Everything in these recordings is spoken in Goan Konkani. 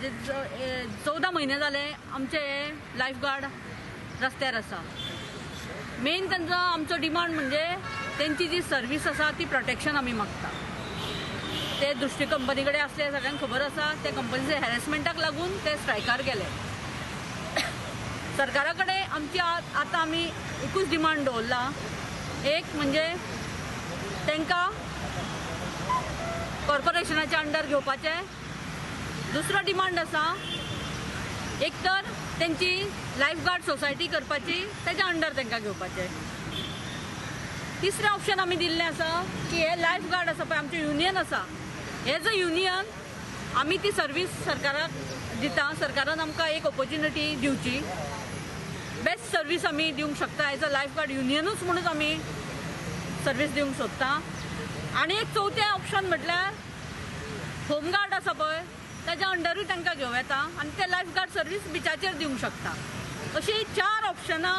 म्हणजे 14 म्हयने जाले आमचे हे लायफ गार्ड रस्त्यार आसा. मेन तांचो आमचो डिमांड म्हणजे तेंची जी सर्वीस आसा ती प्रोटेक्शन आमी मागता. ते दृश्टी कंपनी कडेन आसले सगळ्यांक खबर आसा. ते कंपनीचे हॅरेसमेंटाक लागून ते स्ट्रायकार गेले. सरकारा कडेन आमची आतां आमी एकूच डिमांड दवरला. एक म्हणजे तांकां कॉर्पोरेशनाच्या अंडर घेवपाचें. दुसरो डिमांड आसा एक तर तेंची लायफ गार्ड सोसायटी करपाची, तेच्या अंडर तांकां घेवपाचें. तिसरें ऑप्शन आमी दिल्लें आसा की हे लायफ गार्ड आसा पळय, आमचें युनियन आसा, एज अ युनियन आमी ती सर्वीस सरकाराक दिता. सरकारान आमकां एक ऑपॉर्च्युनिटी दिवची, बेस्ट सर्वीस आमी दिवंक शकता एज अ लायफ गार्ड युनियनूच म्हणून आमी सर्वीस दिवंक सोदता. आनी एक चवथें ऑप्शन म्हटल्यार होमगार्ड आसा पळय ताच्या अंडरूय तांकां घेवं येता आनी ते लायफ गार्ड सर्वीस बिचाचेर दिवंक शकता. अशीं 4 ऑप्शनां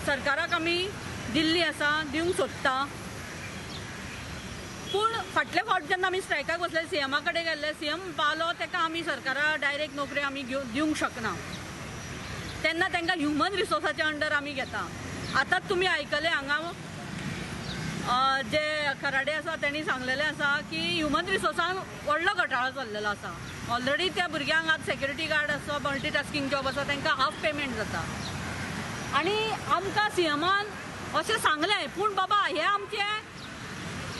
सरकाराक आमी दिल्ली आसा, दिवंक सोदता. पूण फाटले फावट जेन्ना आमी स्ट्रायकाक बसले, सीएमा कडेन गेल्ले, सीएम पावलो ताका आमी सरकारा डायरेक्ट नोकरी आमी दिवंक शकना. तेन्ना तांकां ह्युमन रिसोर्साच्या अंडर आमी घेता. आतांच तुमी आयकले हांगा जे खराडे आसा तेणी सांगलेलें आसा की ह्युमन रिसोर्सान व्हडलो घोटाळो चल्लेलो आसा. ऑलरेडी त्या भुरग्यांक आज सेक्युरिटी गार्ड आसा, मल्टीटास्कींग जॉब आसा, तांकां हाफ पेमेंट जाता. आनी आमकां सीएमान अशें सांगलें, पूण बाबा हे आमचे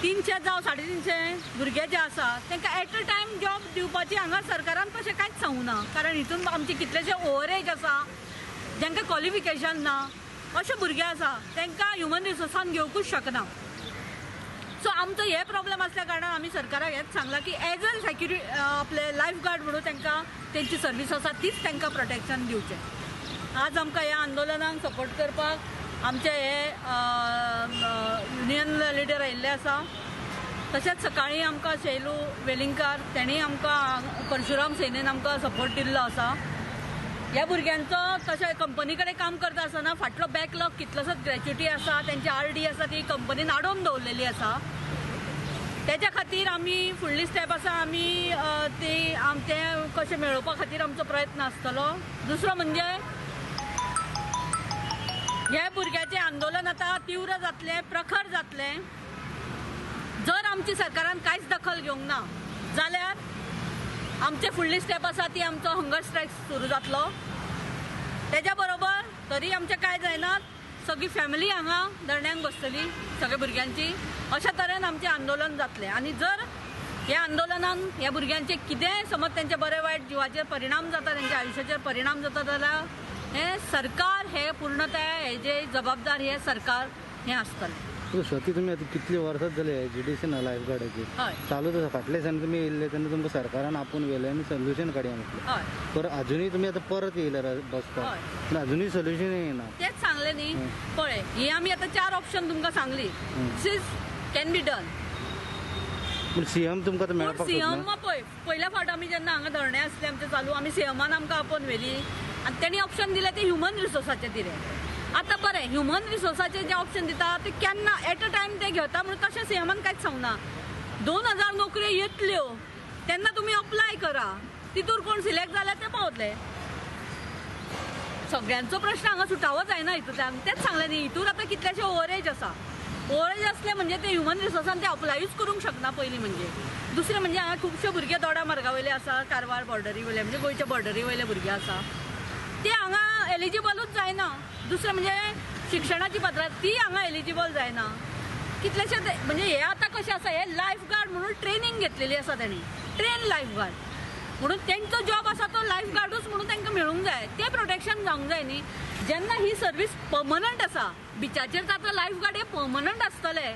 300 जावं 350 भुरगे जे आसा तांकां एट अ टायम जॉब दिवपाची हांगा सरकारान कशें कांयच सांगूं ना. कारण हितून आमचे कितलेशे ओवरेज आसा, जांकां क्वॉलिफिकेशन ना अशे भुरगे आसा, तांकां ह्युमन रिसोर्सान घेवंकूच शकना. सो आमचो हे प्रॉब्लम आसल्या कारणान आमी सरकाराक हेंच सांगलां की एज अ सेक्युरिटी आपले लायफ गार्ड म्हणून तांकां तेंची सर्वीस आसा तीच तांकां प्रोटेक्शन दिवचें. आज आमकां ह्या आंदोलनाक सपोर्ट करपाक आमचे हे युनियन लिडर आयिल्ले आसा. तशेंच सकाळीं आमकां शैलू वेलिंगकार तेणी आमकां परशुराम सेनेन आमकां सपोर्ट दिल्लो आसा. ह्या भुरग्यांचो तशें कंपनी कडेन काम करता आसतना फाटलो बॅकलॉग कितलोसोच ग्रॅच्युटी आसा, तेंची आर डी आसा ती कंपनीन आडोवन दवरलेली आसा. तेच्या खातीर आमी फुडली स्टेप आसा, आमी ती तें कशें मेळोवपा खातीर आमचो प्रयत्न आसतलो. दुसरो म्हणजे ह्या भुरग्याचें आंदोलन आतां तीव्र जातलें, प्रखर जातलें. जर आमची सरकारान कांयच दखल घेवंक ना जाल्यार आमचे फुडली स्टेप आसा ती आमचो हंगर स्ट्रायक सुरू जातलो. तेज्या बरोबर तरी आमचें कांय जायना, सगळी फॅमिली हांगा धरण्यांक बसतली सगळ्या भुरग्यांची. अशा तरेन आमचें आंदोलन जातलें. आनी जर ह्या आंदोलनान ह्या भुरग्यांचे कितेंय समज तेंचे बरे वायट जिवाचेर परिणाम जाता, तेंच्या आयुश्याचेर परिणाम जाता जाल्यार हें सरकार हे पूर्णतया हेजे जबाबदार हे सरकार हें आसतलें. स्वाती, तुमी आतां कितली वर्सां जाली एजिटेशन लायफ गार्डाची चालूच आसा. फाटल्या दिसांनी तुमी येयल्ले तेन्ना तुमकां सरकारान आपोवन व्हेलें आनी सोल्युशन काडया म्हटलें. पर अजुनूय तुमी आतां परत येयले बसपाक, पूण अजुनूय सोल्युशन येना. तेच सांगलें न्ही, पळय ही आमी आतां 4 ऑप्शन तुमकां सांगली, this is can be done. पूण सीएम तुमकां आतां मेळपाक सीएम पळय, पयल्या फावट आमी जेन्ना हांगा धरणे आसले आमचे चालू, आमी सीएमान आमकां आपोवन व्हेली आनी तेणी ऑप्शन दिलें तें ह्युमन रिसोर्साचें दिलें. आतां बरें, ह्युमन रिसोर्साचें जें ऑप्शन दिता ते केन्ना एट अ टायम ते घेता म्हणून तशें सीएमान कांयच सांगना. 2000 नोकऱ्यो येतल्यो तेन्ना तुमी अप्लाय करा, तितूर कोण सिलेक्ट जाल्यार ते पावतले. सगळ्यांचो प्रश्न हांगा सुटावो जायना हितूंतल्यान. तेच सांगलें न्ही, हितूर आतां कितलेशे ओवरेज आसा. ओवरेज आसले म्हणजे ते ह्युमन रिसोर्सान ते अप्लायूच करूंक शकना पयलीं म्हणजे. दुसरें म्हणजे हांगा खुबशे भुरगे दोडा मार्गा वयले आसा, कारवार बॉर्डरी वयले, म्हणजे गोंयच्या बॉर्डरी वयले भुरगे आसा, ते हांगा एलिजिबलूच जायना. दुसरें म्हणजे शिक्षणाची पात्रता ती हांगा एलिजिबल जायना. कितलेशे म्हणजे हे आतां कशें आसा, हे लायफ गार्ड म्हणून ट्रेनींग घेतलेली आसा तेणी, ट्रेन लायफ गार्ड म्हणून तेंचो जॉब आसा तो लायफ गार्डूच म्हणून तांकां मेळूंक जाय, तें प्रोटेक्शन जावंक जाय न्ही. जेन्ना ही सर्वीस पर्मनंट आसा, बिचाचेर आतां लायफ गार्ड हे पर्मनंट आसतले,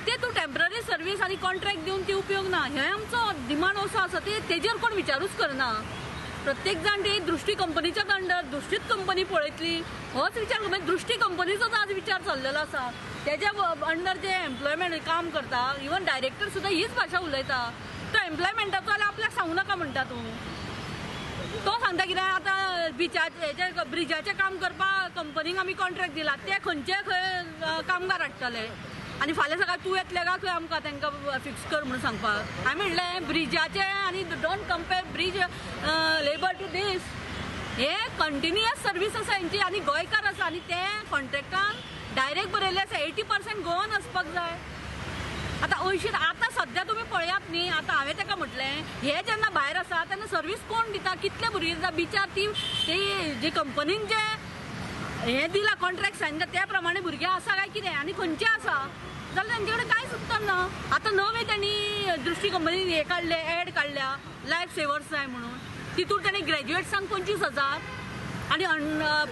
ते तूं टेम्पररी सर्वीस आनी कॉन्ट्रॅक्ट दिवन ती उपयोग ना. हे आमचो डिमांड असो आसा, ते तेजेर कोण विचारूच करना. प्रत्येक जाण ती दृश्टी कंपनीच्याच अंडर, दृश्टीच कंपनी पळयतली होच विचार, म्हणजे दृश्टी कंपनीचोच आज विचार चल्लेलो आसा. तेज्या अंडर जे एम्प्लॉयमेंट काम करता, इवन डायरेक्टर सुद्दां हीच भाशा उलयता. तो एम्प्लॉयमेंटाचो जाल्यार आपल्याक सांगू नाका म्हणटा तूं. तो सांगता कितें आतां बिचाचे ब्रिजाचें काम करपाक कंपनीक आमी कॉन्ट्रॅक्ट दिला, ते खंयचे खंय कामगार हाडटले. आनी फाल्यां सकाळी तूं येतलें काय खंय आमकां तांकां फिक्स कर म्हणून सांगपाक. हांवें म्हणलें ब्रिजाचें आनी don't compare bridge labour to this. हे कंटिन्युअस सर्वीस आसा हेंची आनी गोंयकार आसा आनी ते कॉन्ट्रॅक्टान डायरेक्ट बरयल्लें आसा 80% गोवन आसपाक जाय. आतां अंयशीं आतां सद्या तुमी पळयात न्ही, आतां हांवें ताका म्हटलें हे जेन्ना भायर आसा तेन्ना सर्वीस कोण दिता, कितले भुरगीं दिता बिचार ती जी कंपनीन जे हें दिलां कॉन्ट्रॅक्ट सायन केला त्या प्रमाणे भुरगे आसा काय कितें आनी खंयचे आसा जाल्यार तेंचे कडेन कांयच उत्तर ना. आतां नवे तेणी दृश्टी कंपनीन हें काडलें, एड काडल्या लायफ सेवर्स जाय म्हणून, तितूर तेणी ग्रॅज्युएट्सांक 25,000 आनी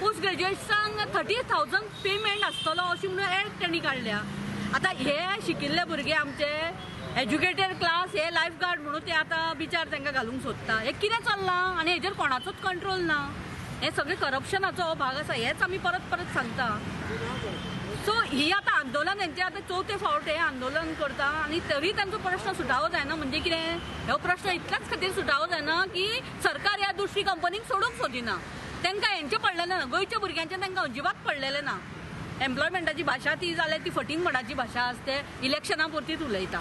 पोस्ट ग्रॅज्युएट्सांक 30,000 पेमेंट आसतलो अशी म्हणून एड तेणी काडल्या. आतां हे शिकिल्ले भुरगे आमचे एज्युकेटेड क्लास हे लायफ गार्ड म्हणून ते आतां बिचार तांकां घालूंक सोदता. हें कितें चल्लां आनी हेजेर कोणाचोच कंट्रोल ना. हें सगळें करप्शनाचो हो भाग आसा, हेंच आमी परत परत सांगता. सो ही आतां आंदोलन हेंचें आतां चवथे फावट हें आंदोलन करता आनी तरी तांचो प्रश्न सुटावो जायना. म्हणजे कितें, हो प्रश्न इतल्याच खातीर सुटावो जायना की सरकार ह्या दुसरी कंपनीक सोडूंक सोदिना. तांकां हेंचें पडलेलें ना, गोंयच्या भुरग्यांचें तांकां अजिबात पडलेलें ना. एम्प्लॉयमेंटाची भाशा ती जाल्यार ती फटींगपणाची भाशा आसते, इलेक्शना पुरतीच उलयता.